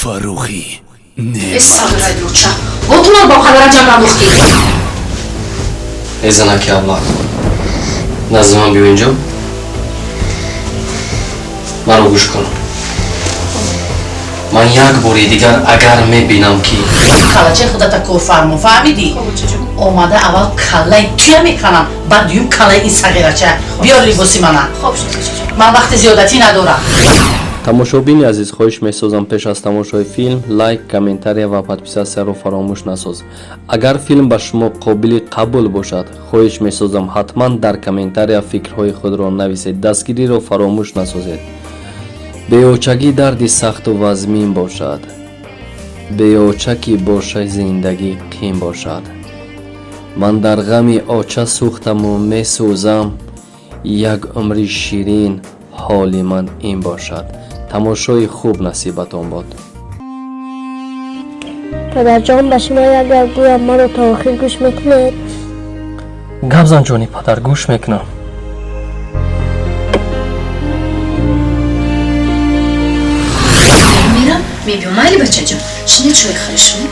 Фаррухӣ Неъмат. Сағираи беоча, бо ту ман бо қадара ҷанг андохтӣ. Эй занаки аблаҳ, назди ман биё инҷо, маро гӯш кун. Ман як бори дигар агар мебинам, ки Калачаи худата корфармо, фаҳмидӣ? Омада аввал каллаи туя меканам, баъд дуюм каллаи ин сағирача. Биёр либоси мана, ман вақти зиёдатӣ надорам. Тамошобини азиз, хоҳиш месозам, пеш аз тамошои филм лайк, комментария ва подписатсияро фаромӯш насоз. Агар филм ба шумо қобили қабул бошад, хоҳиш месозам, ҳатман дар комментария фикрҳои худро нависед, дастгириро фаромӯш насозед. Беочагӣ дарди сахту вазмин бошад, беоча ки боша, зиндагӣ қин бошад. Ман дар ғами оча сӯхтаму месӯзам, як умри ширин ҳоли ман ин бошад. Тамошои хуб насибатон бод. Падарҷон, ба шумо як гап гӯям, маро то охир гӯш мекунед? Гап зан, ҷони падар, гӯш мекунам. Мерам, мебиём, майли, бачаҷон. Шине, чой хӯри, шумо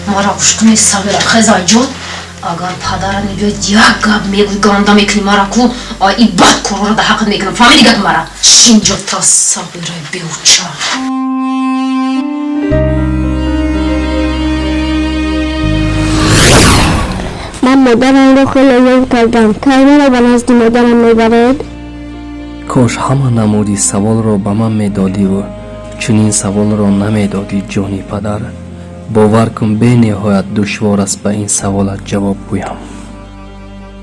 мара гӯш куни. Сағира, хезайҷон, агар падара мебиёд, як гап мегӯй, ганда мекунӣ мара ку, и бад корора да ҳаққат мекунам, фаҳмиди гапи мара? Шинҷо та, сағираи беуча. Ман модарамро хеле ёд кардам. Кай маро ба назди модарам мебаред? Кош ҳама намуди саволро ба ман медодиву чунин саволро намедодӣ, ҷони падар. Бовар кун, бениҳоят душвор аст ба ин саволат ҷавоб гӯям.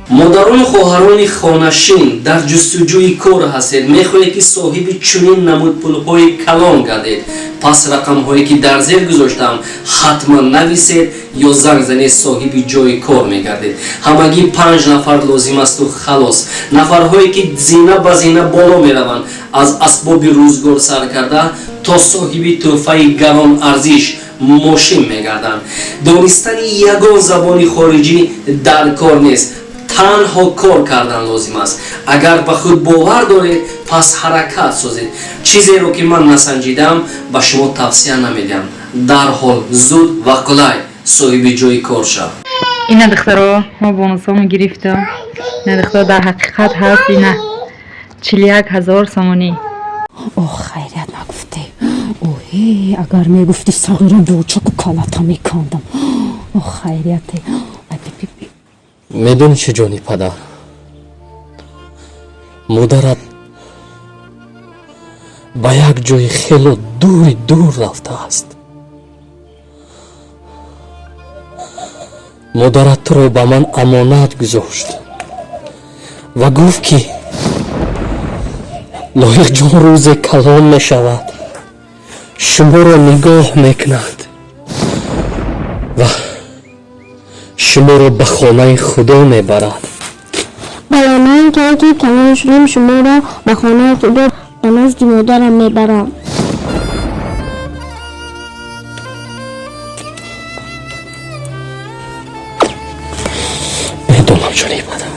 Модарону хоҳарони хонашин, дар ҷустуҷӯи кор ҳастед, мехоҳед, ки соҳиби чунин намуд пулҳои калон гардед? Пас рақамҳое, ки дар зер гузоштаам, ҳатман нависед ё занг занед, соҳиби ҷои кор мегардед. Ҳамагӣ панҷ нафар лозим асту халос. Нафарҳое, ки зина ба зина боло мераванд, аз асбоби рӯзгор сар карда то соҳиби тӯҳфаи гарон арзиш мошин мегарданд. Донистани ягон забони хориҷӣ дар кор нест, танҳо кор кардан лозим аст. Агар ба худ бовар доред, пас ҳаракат созед. Чизеро, ки ман насанҷидаам, ба шумо тавсия намедиҳам. Дарҳол, зуд ва қулай соҳиби ҷои кор шав. Ина, духтаро, мо бонусомо гирифтам. Ина, духтаро, дар ҳақиқат ҳаст ина 41 000 сомонӣ. О, хайрият нагуфте. Оҳе, агар мегуфти, сағира беочаку, калата мекандам. О, хайрияте. Медонӣ чӣ, ҷони падар, модарат ба як ҷои хело дури дур рафтааст. Модарат туро ба ман амонат гузошт ва гуфт, ки Лоиқҷон рӯзе калон мешавад, шуморо нигоҳ мекунад ва шуморо ба хонаи Худо мебарад. Бале, ман кай ки калон шудам, шуморо ба хонаи Худо, ба назди модарам мебарам. Медонам, ҷони падар,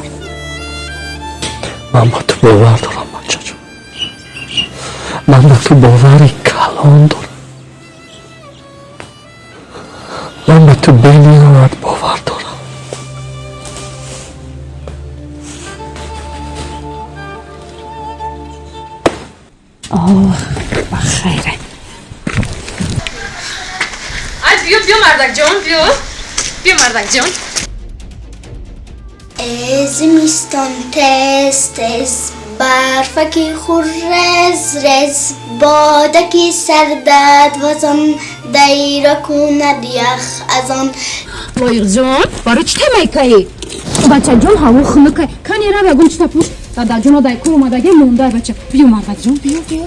ман ба ту бовар дорам, бачаҷон, ман ба ту бовари калон дорам, ман ба ту бениҳоят бовар дорам. Ба хайре. Ай, биё, биё, мардакҷон, биё, биё, мардакҷон. Зимистон тез тез барфаки хур рез рез, бодаки сардад вазон дайра кунад ях аз он. Лоиқҷон, барои чӣ темайкаӣ, бачаҷон? Ҳаво хунукай, кани рав, ягон чита пӯш. Дадаҷоно дай кор омадаги, мондай, бача. Биё, мардакҷон, биё, биё.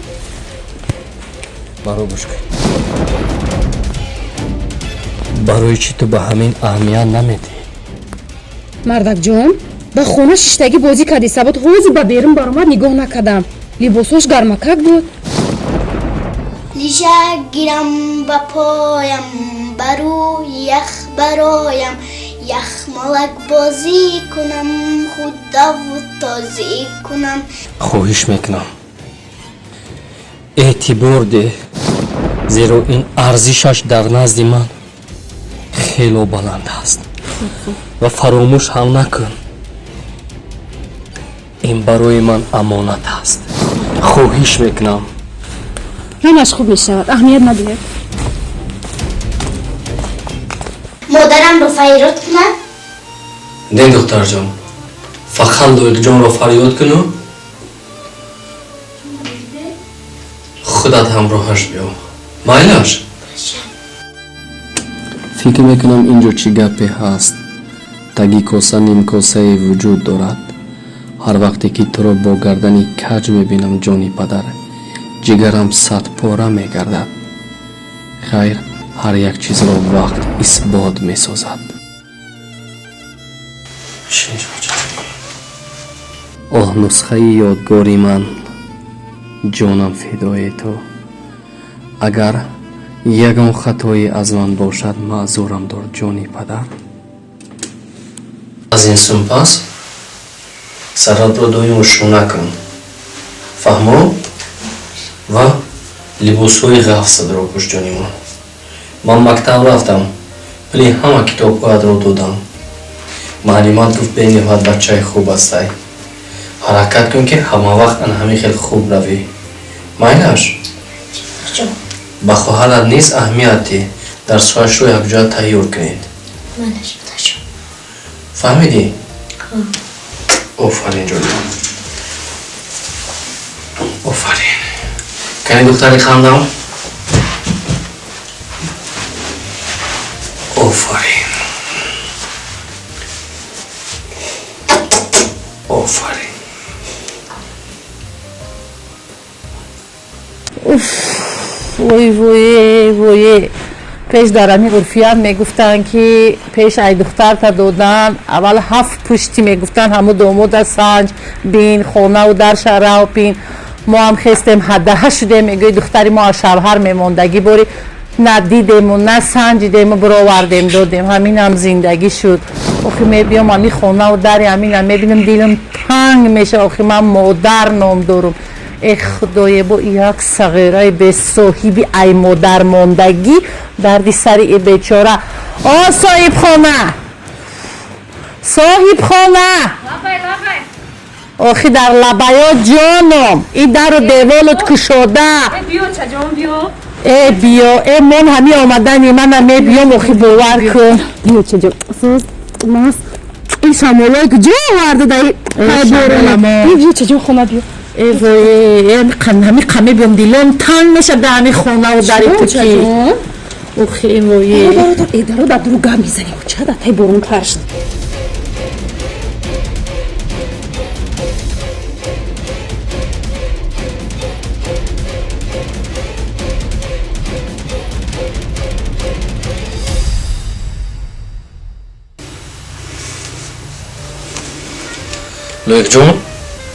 Маро гӯш кун. Барои чӣ ту ба ҳамин аҳамият намедиҳӣ? Мардакҷон, ба хона шиштагӣ бозӣ кардӣ, сабот ҳозир ба берун баромад, нигоҳ накардам, либосош гармакак буд. Лижа гирам ба поям, барӯи ях бароям, яхмолак бозӣ кунам, худаву тозӣ кунам. Хоҳиш мекунам, эътибор деҳ. Зеро ин арзишаш дар назди ман хело баланд аст. Ва фаромӯш ҳам накун, ин барои ман амонат аст. Хоҳиш мекунам. Ҳамаш хуб мешавад, аҳамият надиҳед. Модарамро фарёд кунам? Не, духтарҷон, фақат Лоиқҷонро фарёд куну худат ҳамроҳаш биё. Майлаш? Фикр мекунам, инҷо чӣ гапе ҳаст. Таги коса нимкосае вуҷуд дорад. Ҳар вақте ки туро бо гардани каҷ мебинам, ҷони падар, ҷигарам садпора мегардад. Хайр, ҳар як чизро вақт исбот месозад. Оҳ, нусхаи ёдгори ман, ҷонам фидои ту. Агар ягон хатое аз ман бошад, маъзурам дор, ҷони падар. Аз ин сум пас саратро доимо шӯна кун, фаҳмо? Ва либосҳои ғафсатро пӯш, ҷони ман. Ман мактаб рафтам, пули ҳама китобҳоятро додам. Маълимат гуфт, бениҳоят бачаи хуб ҳастай, ҳаракат кун, ки ҳамавақт ана ҳамин хел хуб равӣ. Майлаш? Ба хоҳарат низ аҳамият диҳ, дарсҳояшро якҷоя тайёр кунед. Фаҳмидӣ? Офарин, ҷонам, офарин. Кани, духтари хандам, офарин, офарин. Вой, вое, вое! Пеш дар ҳамин урфият мегуфтанд, ки пеш ай духтарта додан аввал ҳафт пушти мегуфтанд, ҳаму домода санҷ бин, хонаву дарша рав бин. Мо ҳам хестем, ҳадаҳа шудем, мегӯи духтари мо аз шавҳар мемондагӣ бори на дидему, на санҷидему, бировардем, додем. Ҳаминам зиндагӣ шуд. Охи, мебиём ҳами хонаву дари ҳамина мебинам, дилам танг мешавад. Охи, ман модар ном дорум. Э худое, бо як сағираи бесоҳиби ай модармондагӣ, дарди сари э бечора. О соҳибхона, соҳибхона, охи дар лабаё, ҷоном, и дару деволут кушода. Э биё, э мон ҳами омадани мана мебиём. Охи, бовар кун. Ин шамолое куҷо оварда дар биё, чаҷон, хона биё. Ҳами қаме биём, дилом танг меша да ҳами хонаву дари ту ки. Охи, вое! Даро дар дуру гап мезанем, ча дар тай борон тар шуд. Лоиқҷон.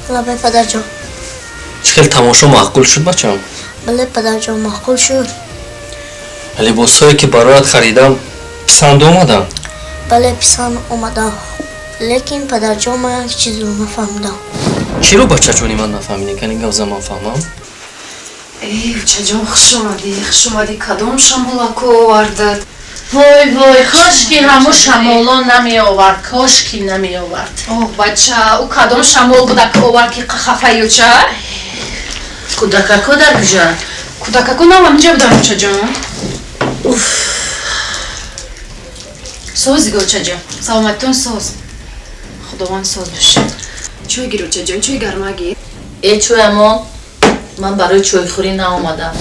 Лабай, падарҷон. Чӣ хел, тамошо маъқул шуд, бачам? Бале, падарҷон, маъқул шуд. Либосҳое, ки бароят харидам, писанд омаданд? Бале, писанд омаданд, лекин падарҷон, ман як чизро нафаҳмидам. Чиро, бачаҷони ман, нафаҳмидӣ? Кани, гап зан, ман фаҳмам. Эй, учаҷон, хуш омадӣ, хуш омадӣ. Кадом шамолако овардад? Вой, вой, кошки ҳаму шамоло намеовард, кошки намеовард. Оҳ, бача, ӯ кадом шамол буда, ки овард, ки хафаи, уча? Кӯдакако дар куҷоанд? Кӯдакако нам ҳаминҷа буданд, учаҷон. Соз дига, учаҷон, саломатитон соз, худованд соз бошад. Чой гир, учаҷон, чой гарма гир. Э, чӯямон, ман барои чойхӯрӣ наомадам.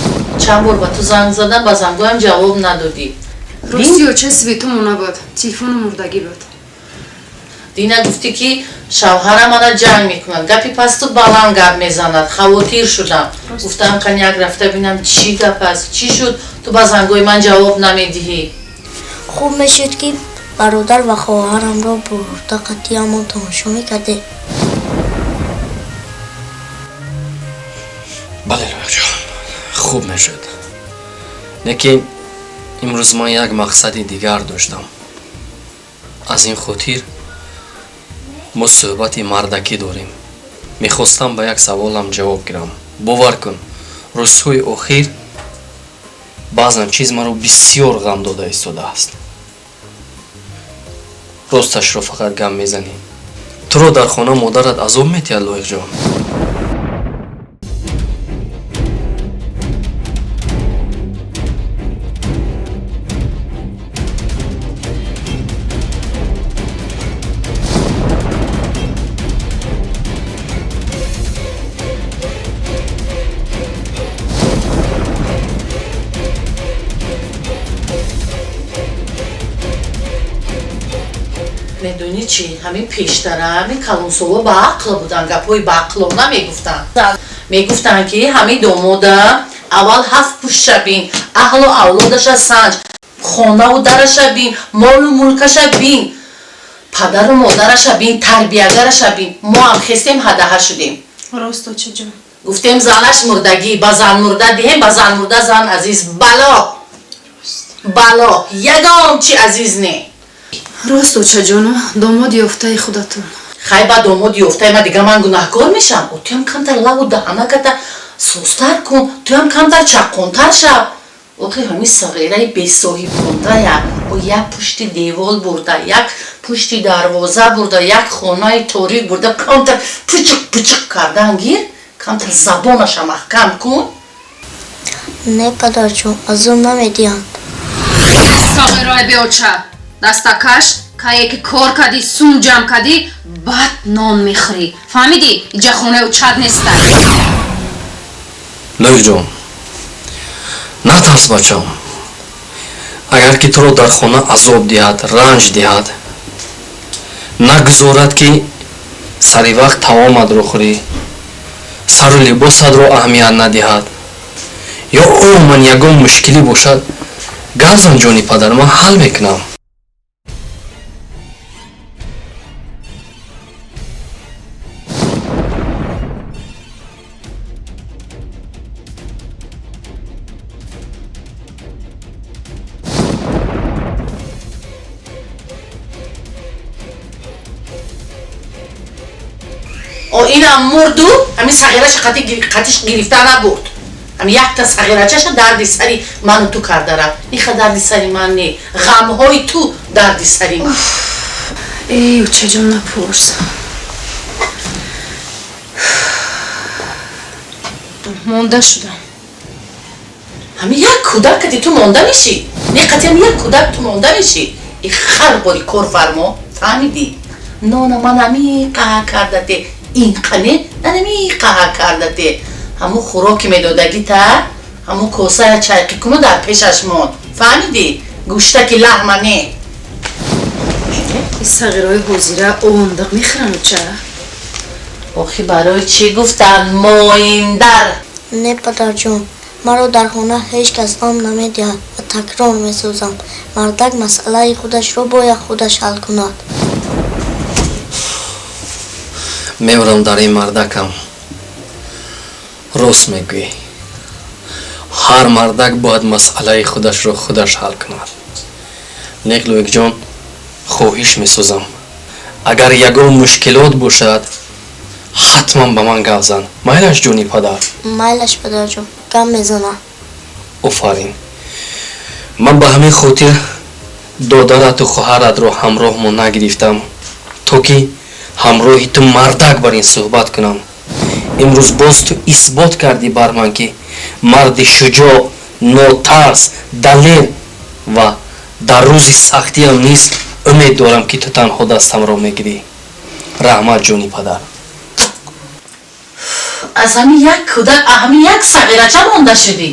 Чанд бор ба ту занг задам, ба зангоям ҷавоб надодӣ. Рости, оча, светумон набуд, телефону мурдагӣ буд. Дина гуфтӣ, ки шавҳарам ана ҷанг мекунад, гапи пасту баланд гап мезанад. Хавотир шудам, гуфтам, кани як рафта бинам, чӣ гап аст, чӣ шуд, ту ба зангои ман ҷавоб намедиҳӣ. Хуб мешуд, ки бародар ва хоҳарамро бурда қатъиамон тамошо мекардем. Бале, Лоиқҷон, хуб мешуд, лекин имрӯз ман як мақсади дигар доштам. Аз ин хотир мо суҳбати мардакӣ дорем. Мехостам ба як саволам ҷавоб гирам. Бовар кун, рӯзҳои охир Баъзан чиз маро бисёр ғам дода истодааст. Росташро фақат гам мезанӣ. Туро дар хона модарат азоб метиҳад, Лоиқҷон? Медонӣ чӣ, ҳамин пештара ҳамин калонсоло ба ақл буданд, гапҳои баақлона мегуфтанд. Мегуфтанд, ки ҳамин домода аввал ҳафт пуштша бин, аҳлу авлодаша санҷ, хонаву дараша бин, молу мулкаша бин, падару модараша бин, тарбиягараша бин. Мо ҳам хестем, ҳадаҳа шудем. Рост, очаҷон. Гуфтем, занаш мурдагӣ, ба зан мурда диҳем, ба зан мурда зан азиз. Бало, бало, ягон чи азиз не. Рост, очаҷону, домод ёфтаи худатон. Хай, ба домод ёфтаи ма дига ман гунаҳкор мешам? О, туям камтар лаву даҳанаката сустар кун, туям камтар чаққонтар шав. Охи, ҳамин сағираи бесоҳиб мондая, о, як пушти девол бурда, як пушти дарвоза бурда, як хонаи торик бурда, камтар пучиқ пучиқ кардан гир, камтар забонаша маҳкам кун. Не, падарҷон, азоб намедиҳанд. Сағираи беоча, дастакаш кае ки кор кардӣ, сум ҷамъ кардӣ, баъд нон мехӯрӣ. Фаҳмидӣ? Иҷа хонаи очат неста. Лоиқҷон, натарс, бачам. Агар ки туро дар хона азоб диҳад, ранҷ диҳад, нагузорад, ки сари вақт таоматро хӯрӣ, сару либосатро аҳамият надиҳад ё умуман ягон мушкилӣ бошад, гап зан, ҷони падар, ман ҳал мекунам. О, инам мурду, ҳамин сағираша қатиш гирифта набурд. Ҳамин якта сағирачаша дарди сари ману ту карда рафт. Иха, дарди сари ман не, ғамҳои ту дарди сари ман. Эй, очаҷон, напурс. Монда шудам. Ҳамин як кӯдак кати ту монда мешӣ? Не, қати ҳамин як кӯдак ту монда мешӣ? И хар бори корфармо, фаҳмидӣ? Нона ман ҳамин қаҳа кардате, ин қане ҳамин қаҳа кардате. Ҳамун хӯроки медодагита, ҳамун косая чайқӣ куну дар пешаш монд, фаҳмидӣ? Гӯштаки лаҳма не. Ин сағираҳои ҳозира ондиқ мехӯранд, оча. Охи, барои чӣ гуфтанд моиндар? Не, падарҷон, маро дар хона ҳеҷ кас ғам намедиҳад ва такрор месозам, мардак масъалаи худашро бояд худаш ҳал кунад. Меорам дар ин мардакам. Рост мегӯӣ, ҳар мардак бояд масъалаи худашро худаш ҳал кунад. Нек, Лоиқҷон, хоҳиш месозам, агар ягон мушкилот бошад, ҳатман ба ман гап зан. Майлаш, ҷони падар? Майлаш, падарҷон, гап мезанам. Офарин. Ман ба ҳамин хотир додарату хоҳаратро ҳамроҳмон нагирифтам, то ки ҳамроҳи ту мардак бар ин суҳбат кунам. Имрӯз боз ту исбот кардӣ бар ман, ки марди шуҷоъ, нотарс, далер ва дар рӯзи сахтиам низ умед дорам, ки ту танҳо дастамро мегирӣ. Раҳмат, ҷони падар. Аз ҳамин як кӯдак, ҳамин як сағирача монда шудӣ,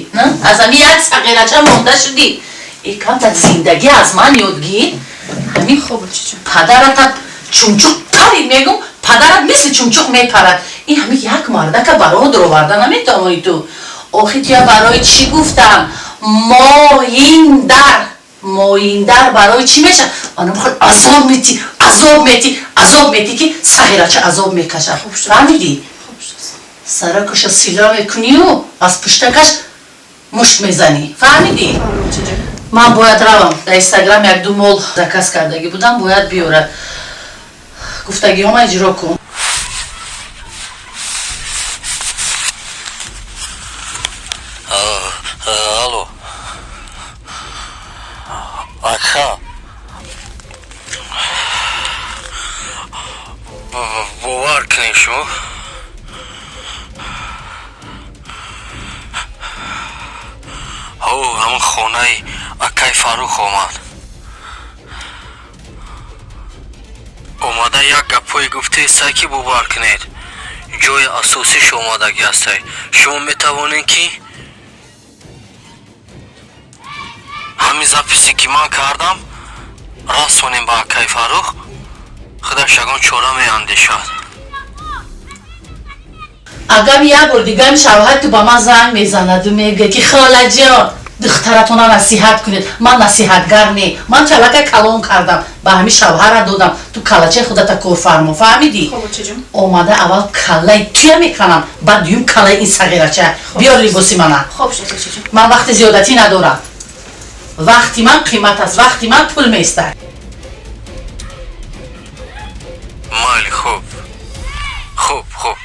аз ҳамин як сағирача монда шудӣ. И камтар зиндагӣ аз ман ёдгир. Ҳамин падарата чумчуқ пари мегум, падарат мисли чумчуқ мепарад. Ин ҳамин як мардака бароҳ дуроварда наметавонӣ ту. Охи, туя барои чӣ гуфтам моиндар? Моиндар барои чӣ мешавад? Ана мехоҳад азоб метӣ, азоб метӣ, азоб метӣ, ки сағирача азоб мекашад, фаҳмидӣ? Саракаша сила мекунию аз пуштакаш мушт мезанӣ, фаҳмидӣ? Ман бояд равам, дар Инстаграм якду мол заказ кардагӣ будам, бояд биёрад. Гуфтагиҳома иҷро кун. Алло. Бовар кунед шумо, ҳо, ҳамон хонаи акай Фаррух омад. Омада як гапҳое гуфтаестай, ки бовар кунед, ҷои асосиш омадагӣ ҳастай. Шумо метавонед, ки ҳамин записе, ки ман кардам, расонем ба акай Фаррух, худаш ягон чора меандешад. Агар як бор дигар шавҳар ту ба ман занг мезанаду мегӯяд, ки холаҷон, духтаратона насиҳат кунед, ман насиҳатгар не. Ман чалака калон кардам, ба ҳамин шавҳара додам, ту калачаи худата корфармо, фаҳмидӣ? Омада аввал каллаи туя меканам, баъд дуюм каллаи ин сағирача. Биёр либоси мана. Ман вақти зиёдатӣ надорам, вақти ман қимат аст, вақти ман пул меистад. Майли, хуб, хуб, хуб.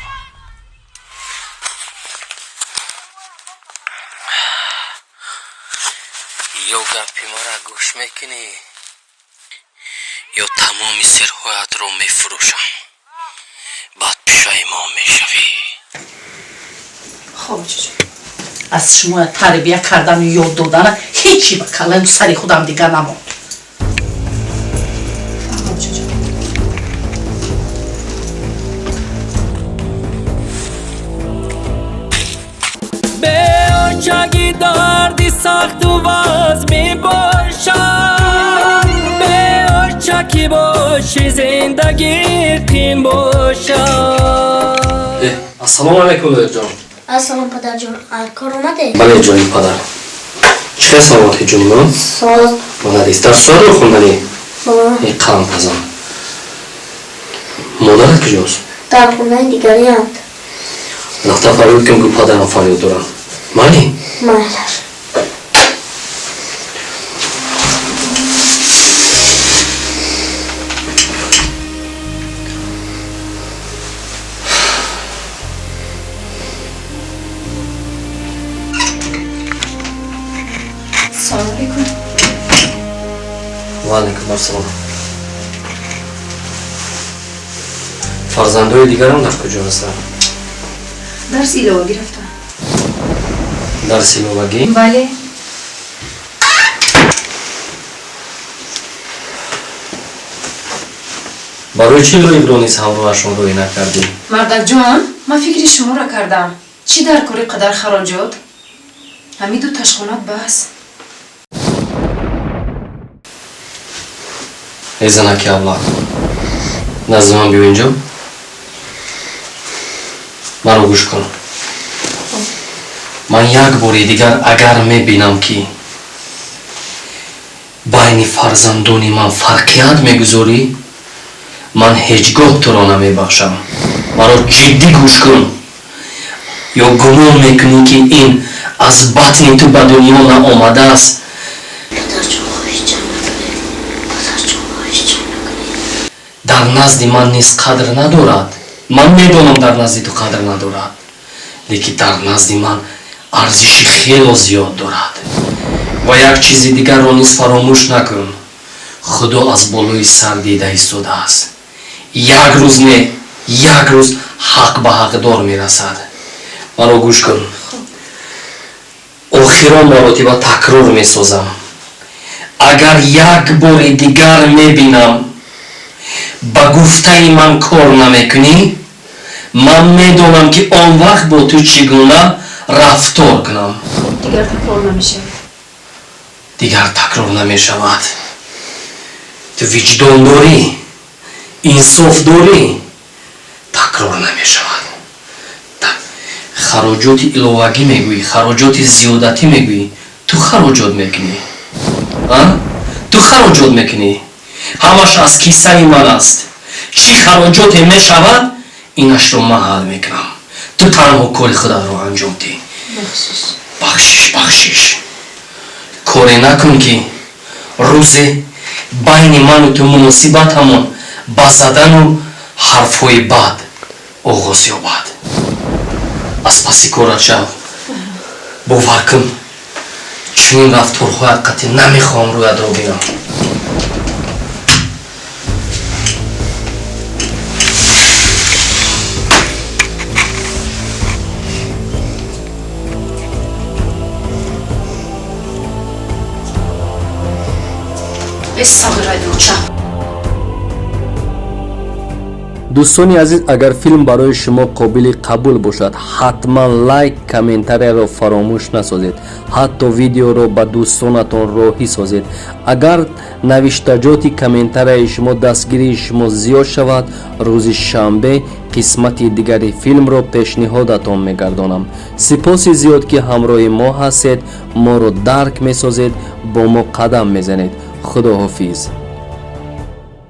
Ё гапи мара гӯш мекунӣ, ё тамоми сирҳоятро мефурӯшам, баъд пушаймон мешавӣ. Хоб, чичо. Аз шумо тарбия кардану ёд додана ҳечи ба каллаю сари худам дигар намонд. Хоб, чичо. Беочаги дарди сахту вазмин бошад, беочаки боши зиндагӣ қин бошад. Ассалому алайкум, лоиқҷон. Ассалом, падарҷон, кор омадед? Бале, ҷони падар. Чӣ хел саломатӣ, ҷони ман? Соз. Маладис. Дарсҳоро хонданӣ? Бале. Э, қалампазан, модарат куҷост? Дар хонаи дигарианд. Рафта фарёд кун, гӯ падарам фарёд дорам. Майли? Майлаш. Салом алейкум. Ва алайкум ассалом. Фарзандҳои дигарам дар куҷо ҳастанд? Дарси иловагӣ рафтам. Дарси иловагӣ? Бале. Барои чӣ лоиқро низ ҳамроҳашон рӯй накардӣ? Мардакҷон, ман фикри шуморо кардам. Чӣ дар кори қадар хароҷот? Ҳамин ду ташхонат бас. Эй занаки аблаҳ, назди ман биё инҷо, маро гӯш кун. Ман як бори дигар агар мебинам, ки байни фарзандони ман фарқият мегузорӣ, ман ҳеҷ гоҳ туро намебахшам. Маро ҷиддӣ гӯш кун. Ё гумон мекунӣ, ки ин аз батни ту ба дунё наомадааст? Падарҷон, хоҳиш, ҷанг накунед. Падарҷон, хоҳиш, ҷанг накунед. Дар назди ман низ қадр надорад. Ман медонам, дар назди ту қадр надорад, лекин дар назди ман арзиши хело зиёд дорад. Ва як чизи дигарро низ фаромӯш накун: Худо аз болои сар дида истодааст. Як рӯз не, як рӯз ҳақ ба ҳақдор мерасад. Маро гӯш кун, охирон маротиба такрор месозам: агар як бори дигар мебинам, ба гуфтаи ман кор намекунӣ, ман медонам, ки он вақт бо ту чӣ гуна рафтор кунам. Дигар такрор намешавад. Дигар такрор намешавад. Ту виҷдон дорӣ, инсоф дорӣ. Такрор намешавад. Хароҷоти иловагӣ мегӯӣ, хароҷоти зиёдатӣ мегӯӣ. Ту хароҷот мекунӣ, ту хароҷот мекунӣ, ҳамаш аз киссаи ман аст. Чӣ хароҷоте мешавад, инашро ман ҳал мекунам. Ту танҳо кори худатро анҷом диҳ. Бахшиш, бахшиш. Коре накун, ки рӯзе байни ману ту муносибатамон ба задану ҳарфҳои бад оғоз ёбад. Аз паси корат шав. Бовар кун, чунин рафторҳоят қатъӣ намехоҳам рӯятро бинам. Э, сағираи дуча. Дӯстони азиз, агар филм барои шумо қобили қабул бошад, ҳатман лайк, комментарияро фаромӯш насозед, ҳатто видеоро ба дӯстонатон роҳӣ созед. Агар навиштаҷоти комментарияи шумо, дастгирии шумо зиёд шавад, рӯзи шанбе қисмати дигари филмро пешниҳодатон мегардонам. Сипоси зиёд, ки ҳамроҳи мо ҳастед, моро дарк месозед, бо мо қадам мезанед. Худоҳофиз.